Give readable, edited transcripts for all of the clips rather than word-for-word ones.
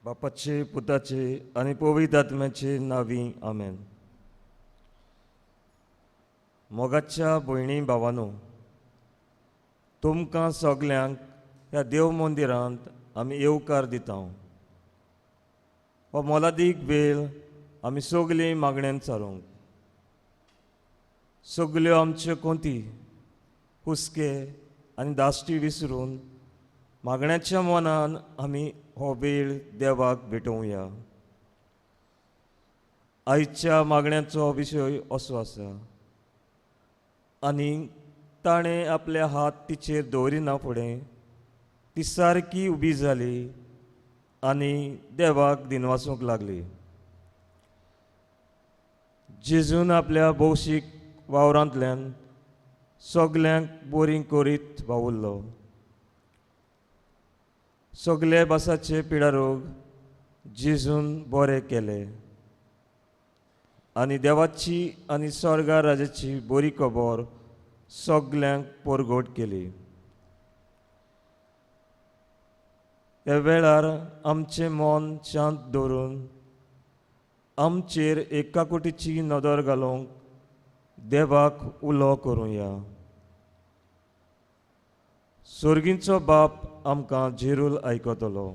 बापाचे, पुताचे आनी पवित्र आत्म्याचे नांवी आमेन. मोगाच्या भयणी भावानो, तुमकां सगल्यांक ह्या देव मंदिरांत आमी येवकार दिता. हो मोलादीक वेळ आमी सगलीं मागण्यान सारूंक, सगल्यो आमच्यो कोंती, हुस्के आनी दाश्टी विसरून मागण्याच्या मनान आमी हो वेळ देवाक भेटोवया. आयच्या मागण्याचो विशय असो आसा, आनी ताणें आपले हात तिचेर दवरिना फुडें ती सारकी उबी जाली आनी देवाक दिनवासूंक लागली. जेजून आपल्या भौशीक वावरांतल्यान सगल्यांक बरी करीत वावुरलो. सगले भासाचे पिडारोग जेजून बरे केले आनी देवाची आनी स्वर्गा राजाची बरी खबर सगल्यांक परगट केली. ह्या वेळार आमचें मन शांत दवरून आमचेर एकाकुटीची नदर घालूंक देवाक उलो करुया. सोर्गींचो बाप आमकां जेरूल आयकतलो.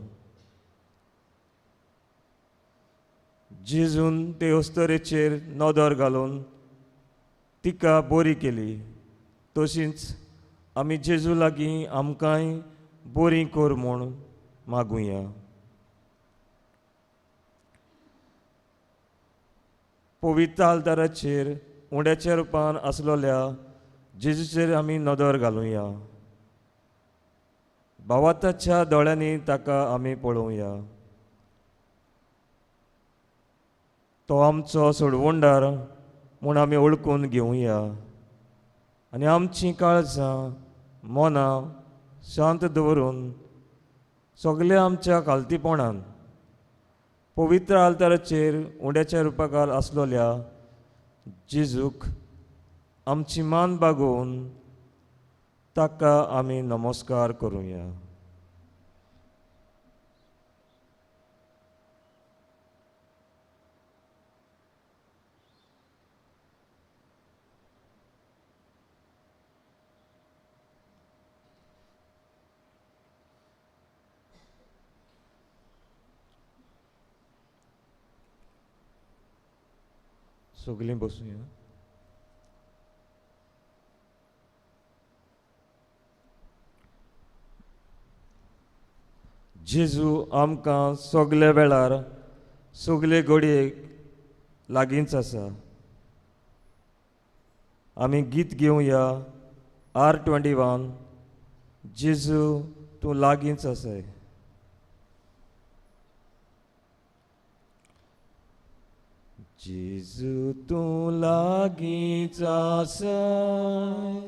जेजून ते अस्तरेचेर नदर घालून तिका बरी केली. तशींच आमी जेजू लागीं आमकांय बरी कर म्हूण मागुया. पवित्र आल्ताराचेर उंड्याच्या रुपान आसलेल्या जेजूचेर आमी नदर घालुया. भावाताच्या दोळ्यांनी ताका आमी पळोवया. तो आमचो सोडवणदार म्हूण आमी वळखून घेवया आनी आमचीं काळजां मनां शांत दवरून सगल्या आमच्या खालतीपणान पवित्र आल्ताराचेर उंड्याच्या रुपाकार आसलेल्या जेजूक आमची मान बागोवन ताका आमी नमस्कार करुया. सगलीं बसुया. जेजू आमकां सगल्या वेळार सगले घडयेक लागींच आसा. आमी गीत घेवया R21, जेजू तूं लागींच आसाय. जेजू तूं लागींच आसाय,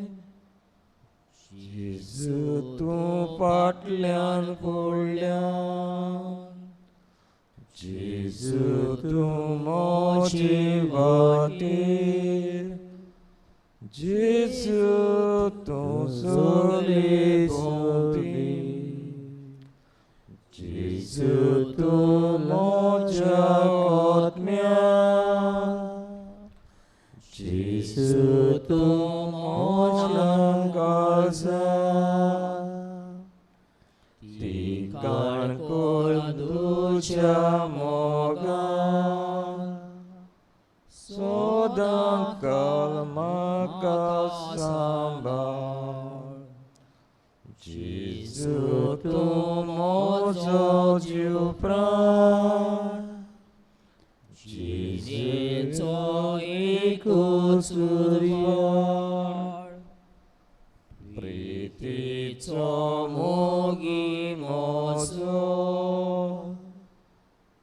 जेजू तूं फाटल्यान फुडल्यान, जेजू तूं म्हजे वाटेर, जेजू तूं सगळे भोंवती, जेजू तूं म्हज्या आत्म्यान, जेजू तूं म्हज्या काळजान, ठिकाण कर तुज्या मोगान, सदां काल म्हाका सांबाळ. जेजू तूं म्हजो जीव प्राण, जेजूचो एकूच उजवाड, प्रितीचो मोगी म्हजो,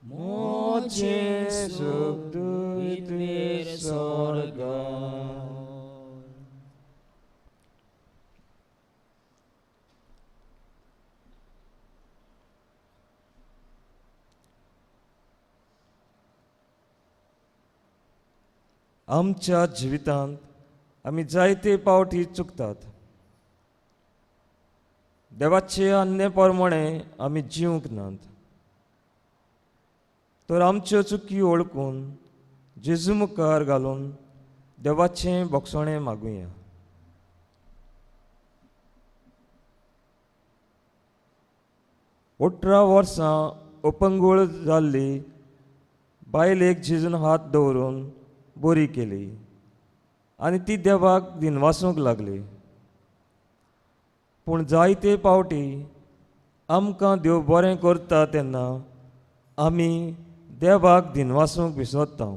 म्हजें सूख दुयतेर स्वर्गार. आमच्या जिवितांत आमी जायते पावटी चुकतात. देवाचे अन्य प्रमाणे आमी जिवंक नात. तर आमच्यो चुकी वळखून जेजू मुखार घालून देवाचें भोगसणें मागुया. 18 वर्सां अपंगूळ जाल्ली बायलेक जेजून हात दवरून बरी केली आनी ती देवाक दिनवासूंक लागली. पूण जायते पावटी आमकां देव बरें करता तेन्ना आमी देवाक दिनवासूंक विसरता.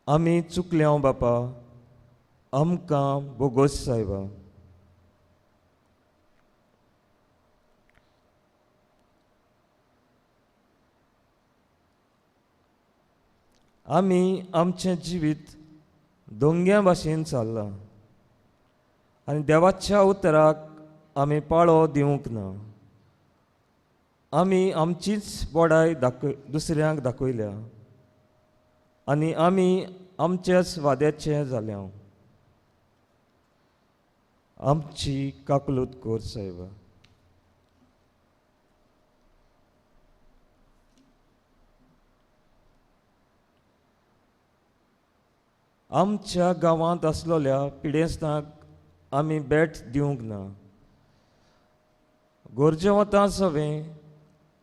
आमी चुकल्या बापा, आमकां बोगोस सायबा. आमी आमचें जिवीत दोंग्या भाशेन चल्लां आनी देवाच्या उतराक आमी पाळो दिवंक ना. आमी आमचीच बडाय दुसऱ्यांक दाखयल्या आनी आमी आमच्याच वाद्याचें जाल्या. आमची काकलूत कर सायबा. आमच्या गांवांत आसलेल्या पिडेस्तांक आमी भेट दिवंक ना. गरजेवंतां सवें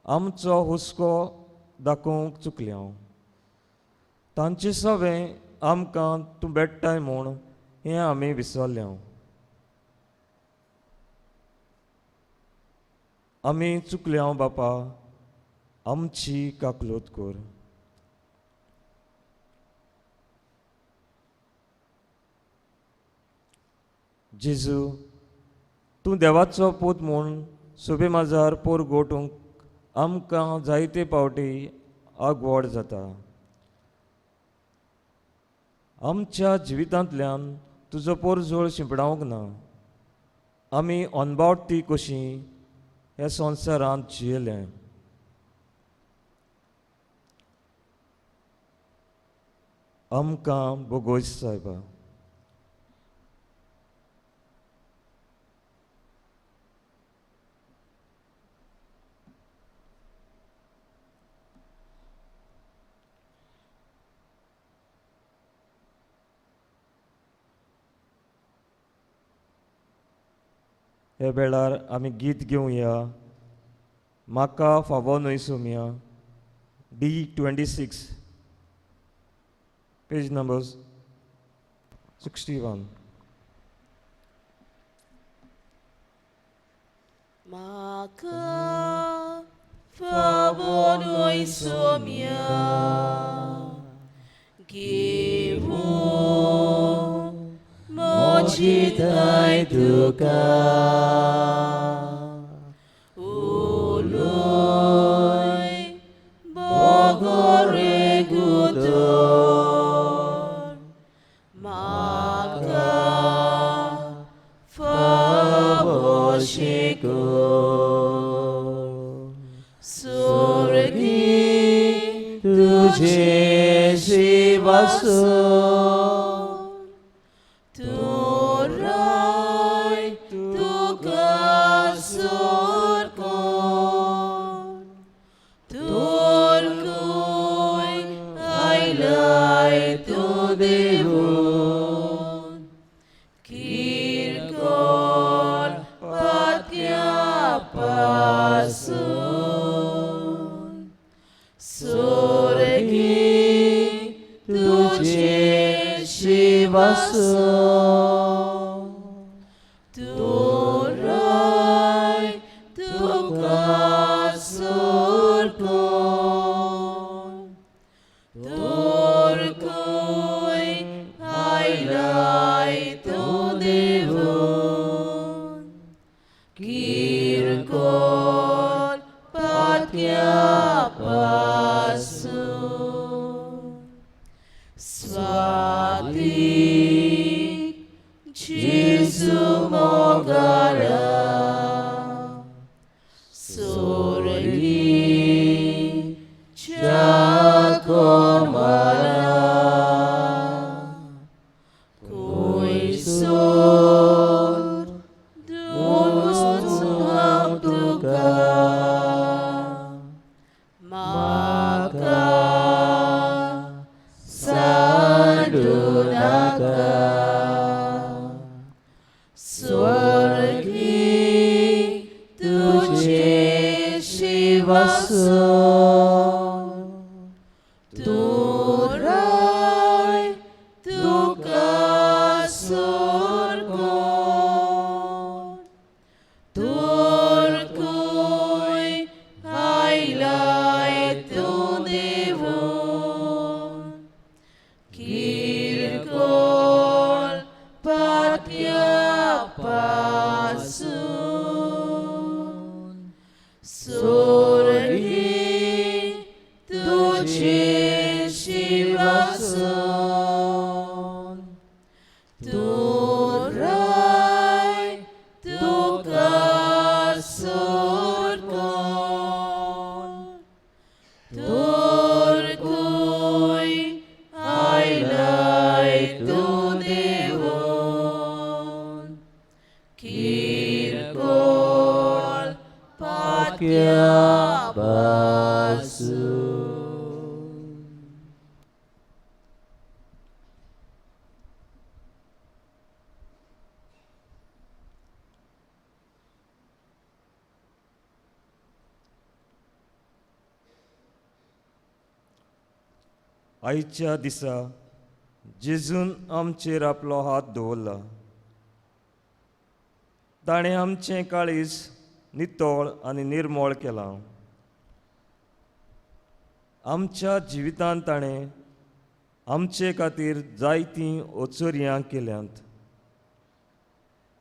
आमचो हुस्को दाखोवंक चुकल्या. तांचे सवें आमकां तूं भेट्टाय म्हूण हें आमी विसरल्या. आमी चुकल्या बापा, आमची काकलूत कर. जेजू, तूं देवाचो पूत म्हूण सोबे माजार पोर गोटूंक आमकां जायते पावटी आगवड जाता. आमच्या जिवितांतल्यान तुजो पोरजोळ शिंपडावंक ना. आमी अनबावटी ती कशी ह्या संवसारांत जियेले. आमकां बोगोस सायबा. ह्या वेळार आमी गीत घेवया, म्हाका फावो न्हय सोम्या, D 26, page number 61. म्हाका फावो न्हय सोम्या, घेवूं म्हजी थांय तुका, उलोय बगोरे गुदोर, म्हाका फावो शिको, सोर्गी तुझे शिवासो, तुराय तुका सोरकोन, तोरकोय आयलाय तूं देवून, किरकोळ पात्या पासून, स्वाती म्हाका सांडू नाका. स्वर्गी तुजें शिवासून तुराय तुका सोरगोन तुरकूय आयलाय तूं देवून किरकोळ पात्या पासून. सोरगी तुजें शिवासून तुराय तुका सोरगोन तुरकूय आयलाय तूं देवून किरकोळ पात्या पासून. आयच्या दिसा जेजून आमचेर आपलो हात दवरला. ताणें आमचें काळीज नितळ आनी निर्मळ केलां. आमच्या जिवितांत ताणें आमचे खातीर जायतीं ओचोरयां केल्यांत.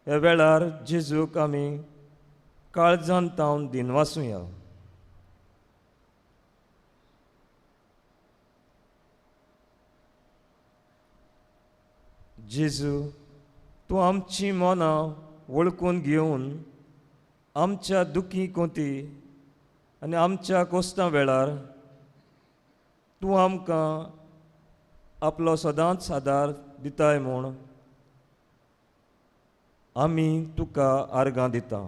ह्या वेळार जेजूक आमी काळजान तावन दिनवासुया. जेजू, तूं आमची मनां वळखून घेवन आमच्या दुखी कोती आनी आमच्या कोस्तां वेळार तूं आमकां आपलो सदांच आदार दिताय म्हूण आमी तुका आर्गां दिता.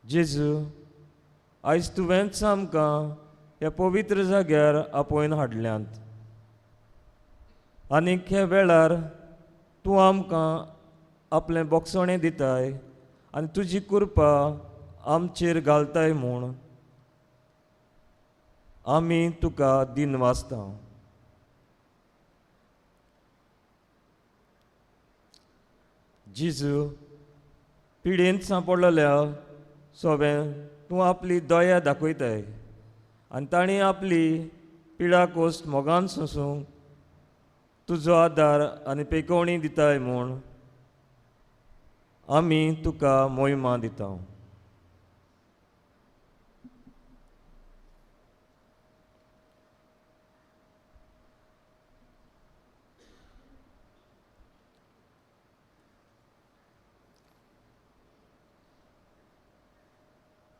जेजू, आयज तुवेंच आमकां ह्या पवित्र जाग्यार आपोवन हाडल्यांत आनीक ह्या वेळार तूं आमकां आपलें बोगसणें दिताय आनी तुजी कृपा आमचेर घालताय म्हूण आमी तुका दिनवासता. जेजू, पिडेंत सांपडलेल्या सोबें तूं आपली दया दाखयताय आनी तांणी आपली पिडा कोश्ट मोगान सोंसूंक तुजो आदार आनी पेकोवणी दिताय म्हूण आमी तुका मोहिमा दिता.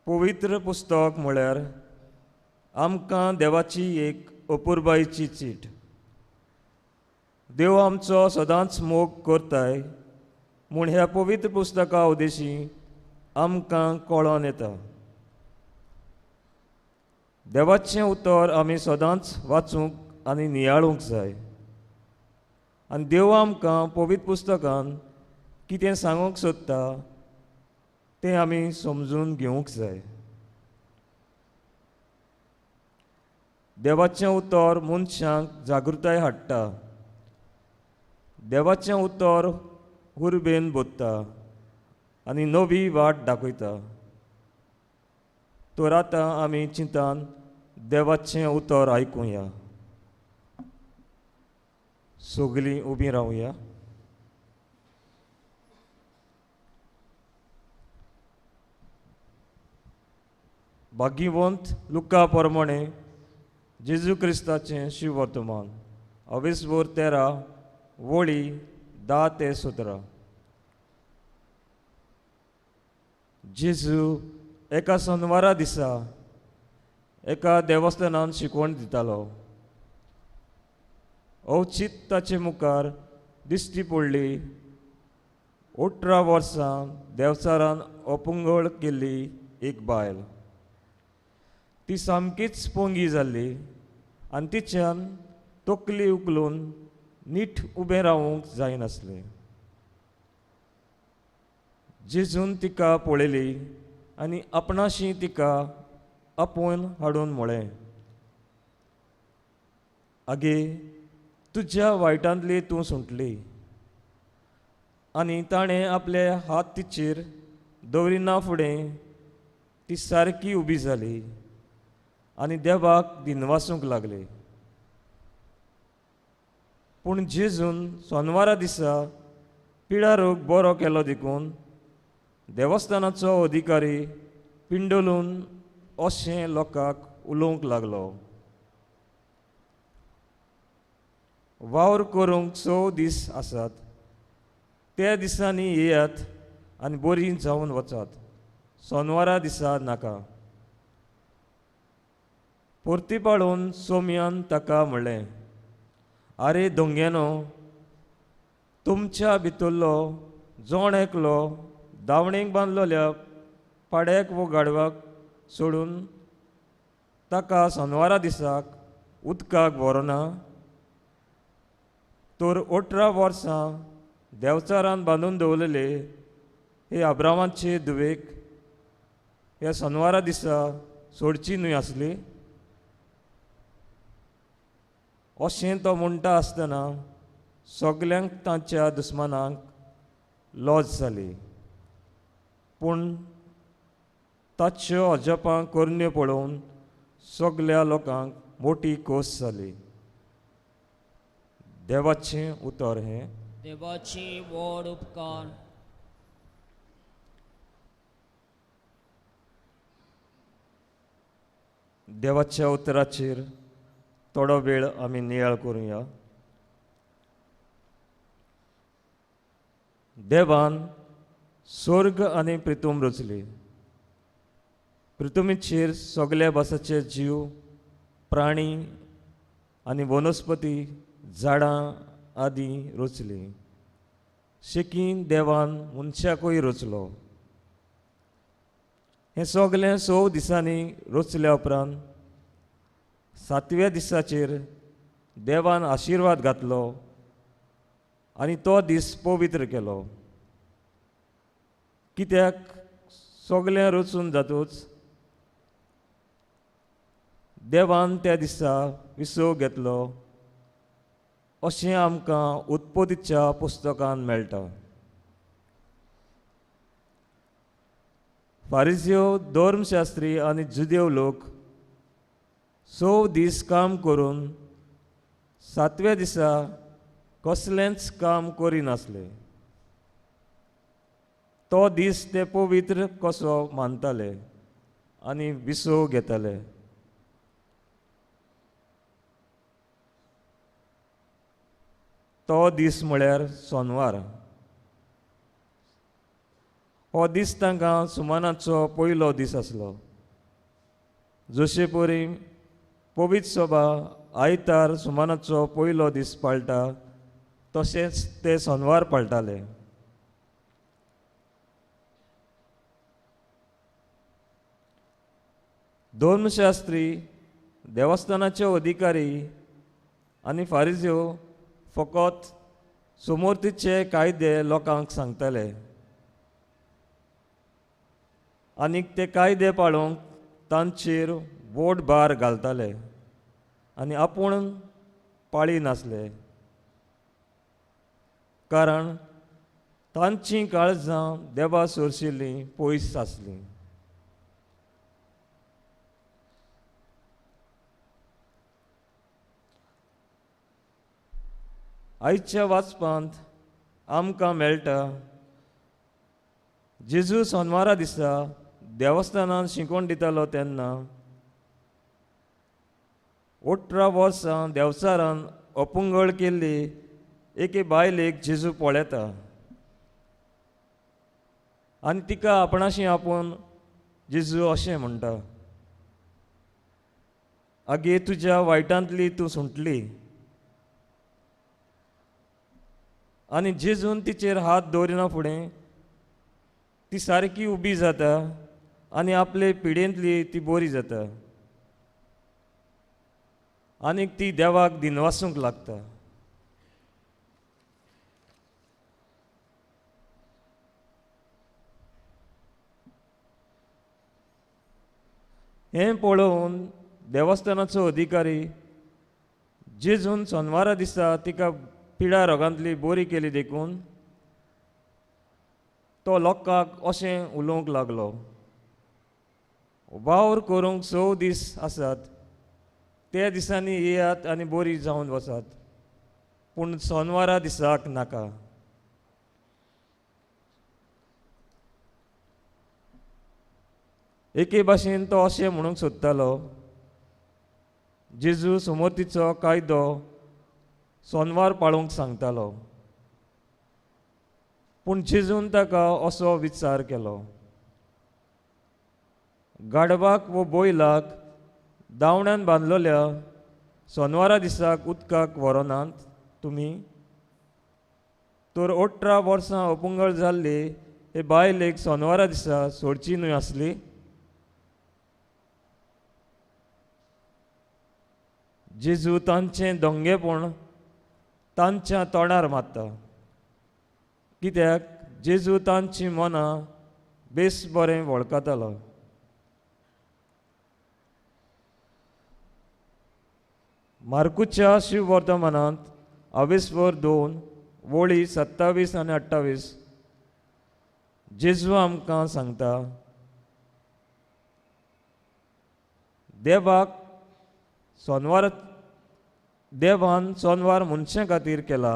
पवित्र पुस्तक म्हळ्यार आमकां देवाची एक अपुरबायेची चीट. देव आमचो सदांच मोग करताय म्हूण ह्या पवित्र पुस्तका उद्देशी आमकां कळोन येता. देवाचें उतर आमी सदांच वाचूंक आनी नियाळूंक जाय आनी देव आमकां पवित्र पुस्तकान कितें सांगूंक सोदता तें आमी समजून घेवंक जाय. देवाचें उतर मनशांक जागृताय हाडटा. देवाचें उतर हुर्बेन बोत्ता आनी नवी वाट दाखयता. तर आतां आमी चिंतान देवाचें उतर आयकुया. सगलीं उबीं रावया. भाग्यवंत लुका प्रमाणे जेजू क्रिस्ताचें शिववर्तमान अवेसभर 13 वळी 10 ते 17. जेजू एका सोनवारा दिसा एका देवस्थानान शिकवण दितालो. अवचीत ताचे मुखार दिश्टी पडली 18 वर्सां देवचारान अपंगळ केल्ली एक बायल. ती सामकीच पोंगी जाल्ली आनी तिच्यान तकली उखलून नीट उबें रावूंक जायनासलें. जेजून तिका पळयली आनी आपणाशी तिका आपोवन हाडून म्हळें, आगे, तुज्या वायटांतली तूं सुटली. आनी ताणें आपले हात तिचेर दवरिना फुडें ती सारकी उबी जाली आनी देवाक दिनवासूंक लागली. पूण जेजून सोनवारा दिसा पिळा रोग बरो केलो देखून देवस्थानाचो अधिकारी पिंडलून अशें लोकांक उलोवंक लागलो, वावर करूंक 6 दीस आसात, त्या दिसांनी येयात आनी बरीं जावन वचात, सोनवारा दिसा नाका. परती पाळून सोम्यान ताका म्हणलें, आरे दोंग्यानो, तुमच्या भितरलो जोण एकलो दावणेक बांदलेल्या पाड्याक वो गाडवाक सोडून ताका सोनवारा दिसाक उदकाक व्हरना तर 18 वर्सां देवचारान बांदून दवरलेले हे अब्रामाचे धुवेक ह्या सोनवारा दिसा सोडची न्हय आसली? अशें तो म्हणटा आसतना सगल्यांक तांच्या दुस्मानांक लॉज जाली. पूण ताच्यो अजापां करण्यो पळोवन सगल्या लोकांक मोटी खोस जाली. देवाचें उतर हें. देवाची व्हड उपकार. देवाच्या उतराचेर थोडो वेळ आमी नियाळ करुया. देवान स्वर्ग आनी प्रितूम रचली. प्रितुमीचेर सगल्या भासाचे जीव, प्राणी आनी वनस्पती, झाडां आदी रचली. शेकीन देवान मनशाकूय रचलो. हें सगलें 6 दिसांनी रचल्या उपरांत 7व्या दिसाचेर देवान आशिर्वाद घातलो आनी तो दीस पवित्र केलो. कित्याक सगलें रचून जातूच देवान त्या दिसा विसव घेतलो अशें आमकां उत्पत्तीच्या पुस्तकान मेळटा. फारिजियो, धर्मशास्त्री आनी जुदेव लोक 6 दीस काम करून 7व्या दिसा कसलेंच काम करिनासले. तो दीस ते पवित्र कसो मानताले आनी विसव घेताले. तो दीस म्हळ्यार सोनवार. हो दीस तांकां सुमानाचो पयलो दीस आसलो. जशे परी पवित्र सभा आयतार सुमानाचो पयलो दीस पाळटा तशेंच ते सोनवार पाळटाले. धर्मशास्त्री, देवस्थानाचे अधिकारी आनी फारिजियो फकत समोर्तीचे कायदे लोकांक सांगताले आनी ते कायदे पाळूंक तांचेर व्हड भार घालताले आनी आपूण पाळी नासले, कारण तांचीं काळजां देवा सोरशिल्लीं पयस आसलीं. आयच्या वाचपांत आमकां मेळटा, जेजू सोनवारा दिसा देवस्थानांत शिकोवन दितालो तेन्ना 18 वर्सां देवचारान अपंगळ केल्ली एके बायलेक जेजू पळयता आनी तिका आपणाशी आपोवन जेजू अशें म्हणटा, आगे, तुज्या वायटांतली तूं सुटली. आनी जेजून तिचेर हात दवरिना फुडें ती सारकी उबी जाता आनी आपले पिडेंतली ती बरी जाता आनीक ती देवाक दिनवासूंक लागता. हें पळोवन देवस्थानाचो अधिकारी जेजून सोनवारा दिसा तिका पिडा रोगांतली बरी केली देखून तो लोकांक अशें उलोवंक लागलो, वावर करूंक 6 दीस आसात, त्या दिसांनी येयात आनी बरी जावन वचात, पूण सोनवारा दिसाक नाका. एके भाशेन तो अशें म्हणूंक सोदतालो, जेजू समोरतीचो कायदो सोनवार पाळूंक सांगतालो, पूण जेजून ताका असो विचार केलो, गाडवाक वो बैलाक दावण्यान बांदलेल्या सोनवारा दिसाक उदकाक व्हरोनात तुमी, तर 18 वर्सां अपंगळ जाल्ली हे बायलेक सोनवारा दिसा सोडची न्हय आसली? जेजू तांचें दोंगेपण तांच्या तोंडार मारता, कित्याक जेजू तांची मनां बेस बरें वळखतालो. मार्कुच्या शिववर्तमानांत आवेस्वर 2 वळी 27 आनी 28 जेजू आमकां सांगता, देवाक सोनवार देवान सोनवार मनशां खातीर केला,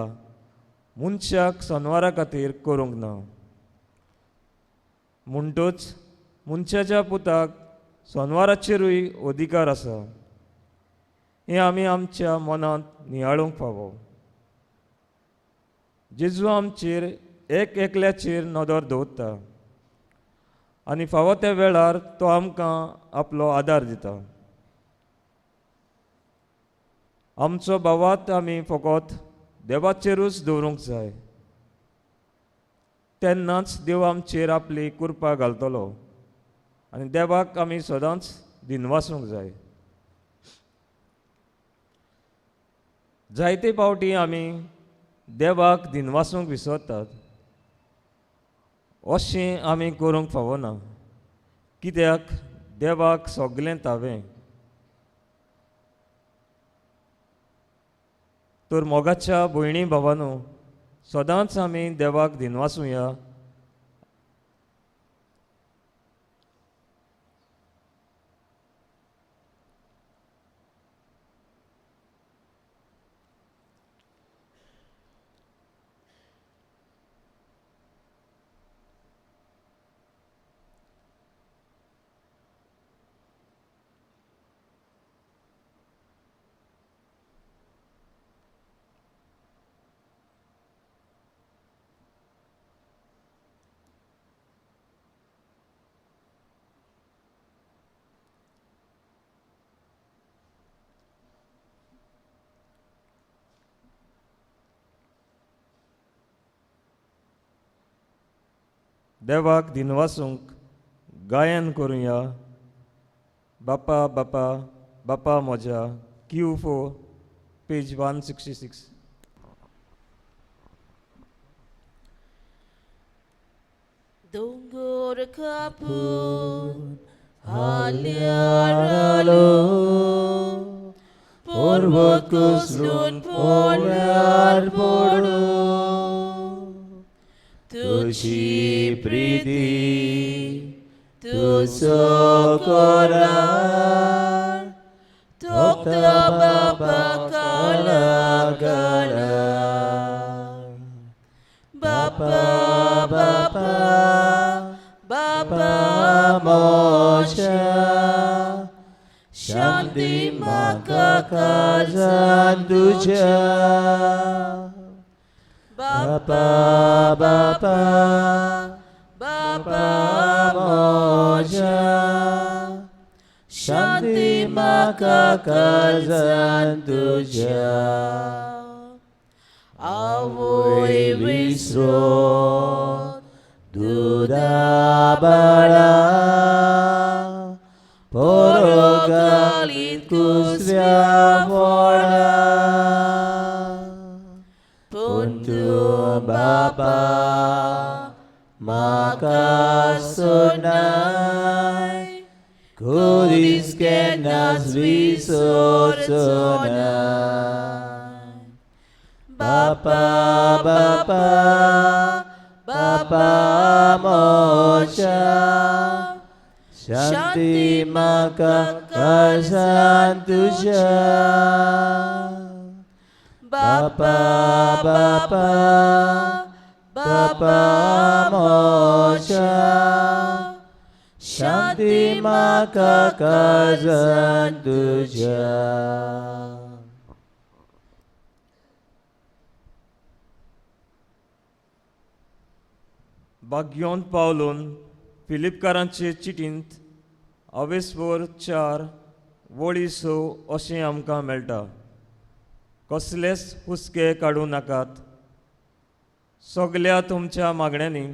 मनशाक सोनवारा खातीर करूंक ना. म्हणटच मनशाच्या पुताक सोनवाराचेरूय अधिकार आसा, हें आमी आमच्या मनांत नियाळूंक फावो. जेजू आमचेर एक एकल्याचेर नदर दवरता आनी फावो त्या वेळार तो आमकां आपलो आदार दिता. आमचो भावात आमी फकत देवाचेरूच दवरूंक जाय, तेन्नाच देव आमचेर आपली कृपा घालतलो आनी देवाक आमी सदांच दिनवासूंक जाय. जायते पावटी आमी देवाक दिनवासूंक विसरतात, अशें आमी करूंक फावना, कित्याक देवाक सगलें तावें. तर मोगाच्या भयणी भावानो, सदांच आमी देवाक दिनवासुया. देवाक दिनवासूंक गायन करुया. बापा बापा बापा म्हज्या, Q4 page 166. दोंगर कापून हाल्यार आलो, पर्वत कोसळून पोल्यार पडूं, तुजी प्रीती तुजो करार तोखता बाबा काला काला. बापा बापा बापा म्हज्या, शांती म्हाका काळजांत तुज्या. बापा बापा बापा म्हज्या, शांती म्हाका काळजांत तुज्या. आवय विसरोन दुदा बाळा पोरो घालीत कुसव्या फोडा पूण तूं बाबा म्हाका सोडनाय कुरीस केन्नाच विसरचो नाय बापा बापा बापा मोच्या शांती म्हाका काळजान तुज्या बापा बापा बापा मोच्या शांती म्हाका काळजान तुज्या. भाग्योंत पावलून फिलिपकारांचे चिटींत अवेस्वर 4 वळी 6 अशें आमकां मेळटा. कसलेच हुस्के काडूं नाकात, सगल्या तुमच्या मागण्यांनी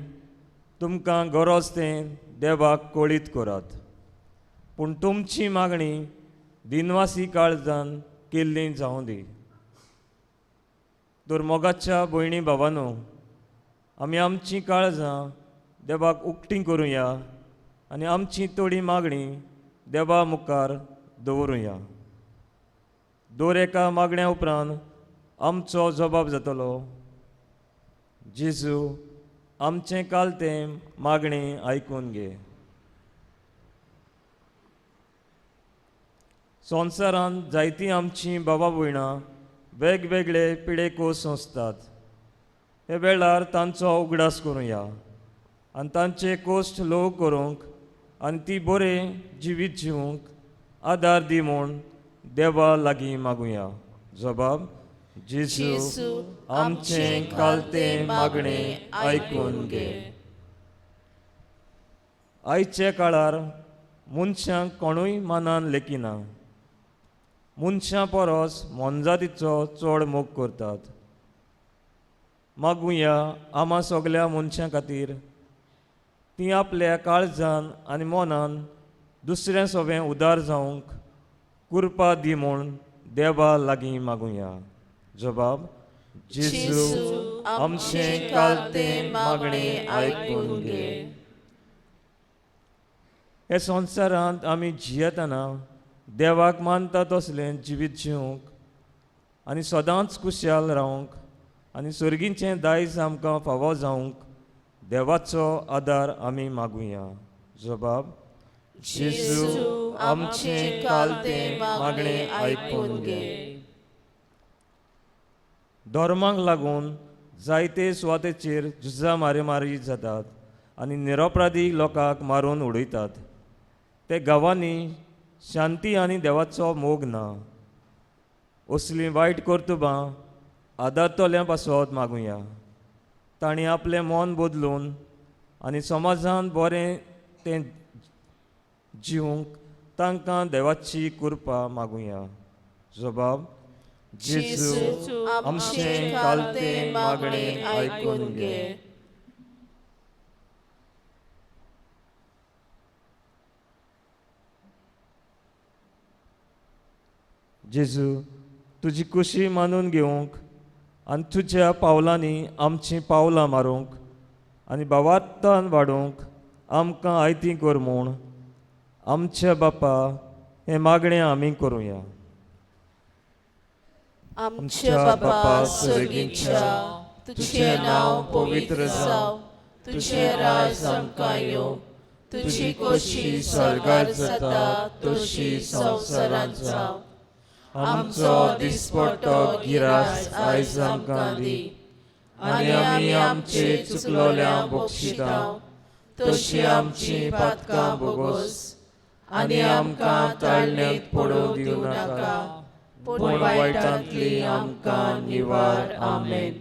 तुमकां गरज तें देवाक कळीत करात, पूण तुमची मागणी दिनवासी काळजान केल्ली जावं दी. तर मोगाच्या भयणी भावानो, आमी आमचीं काळजां देवाक उक्तीं करुया आनी आमची थोडी मागणी देवा मुखार दवरुया. दर एका मागण्या उपरांत आमचो जबाब जातलो, जेजू आमचें काल तें मागणें आयकून घे. संवसारांत जायतीं आमचीं बाबा भयणां वेगवेगळे पिडेको सोंसतात. हे वेळार तांचो उगडास करुया आनी तांचे कोश्ट ल्हव करूंक आनी ती बरें जिवीत जिवंक आदार दी म्हूण देवा लागीं मागुया. जबाब, जेजू आमचें कालतें मागणें आयकून घे. आयच्या काळार मनशांक कोणूय मानान लेखिना. मनशां परस मोनजातीचो चड मोग करतात. मागुया आमा सगल्या मनशां खातीर ती आपल्या काळजान आनी मनान दुसऱ्या सोबें उदार जावंक कृपा दी म्हूण देवा लागीं मागुया. जबाब, जेजू आमचें कालतें मागणें आयकून घे. हे संवसारांत आमी जियेतना देवाक मानता तसलें जिवीत जिवंक आनी सदांच कुशाल रावंक आनी सर्गीचें दायज आमकां फावो जावंक देवाचो आदार आमी मागुया. जबाब, जेजू आमचें कालतें मागणें आयकून घे. धर्माक लागून जायते सुवातेचेर झुजां मारेमारी जातात आनी निरपराधी लोकांक मारून उडयतात. ते गांवांनी शांती आनी देवाचो मोग ना. असलीं वायट कर्तुबां आदारतल्या पासत मागुया. तांणी आपलें मन बदलून आनी समाजान बरें तें जिवंक तांकां देवाची कृपा मागुया. जबाब, जेजू आमचें कालतें मागणें आयकून घे. जेजू तुजी खुशी मानून घेवंक आनी तुज्या पावलांनी आमचीं पावलां मारूंक आनी भावार्थान वाडोवंक आमकां आयती कर म्हूण आमच्या बापा हें मागणें आमी करुया. आमच्या बापा सर्गीच्या, तुझें नांव पवित्र जावं, तुझें राज आमकां येवं, तुजी खोशी स्वर्गार जाता तशी संवसारांत जावं. आमचो दिसपट्टो गिरास आयज आमकां दी आनी आमी आमचे चुकलोल्या बक्षिता तशी आमची पातकां बोगोस आनी आमकां ताळण्यांत पडोवं दिवं नाका, पूण वायटांतली आमकां निवार. आमेन.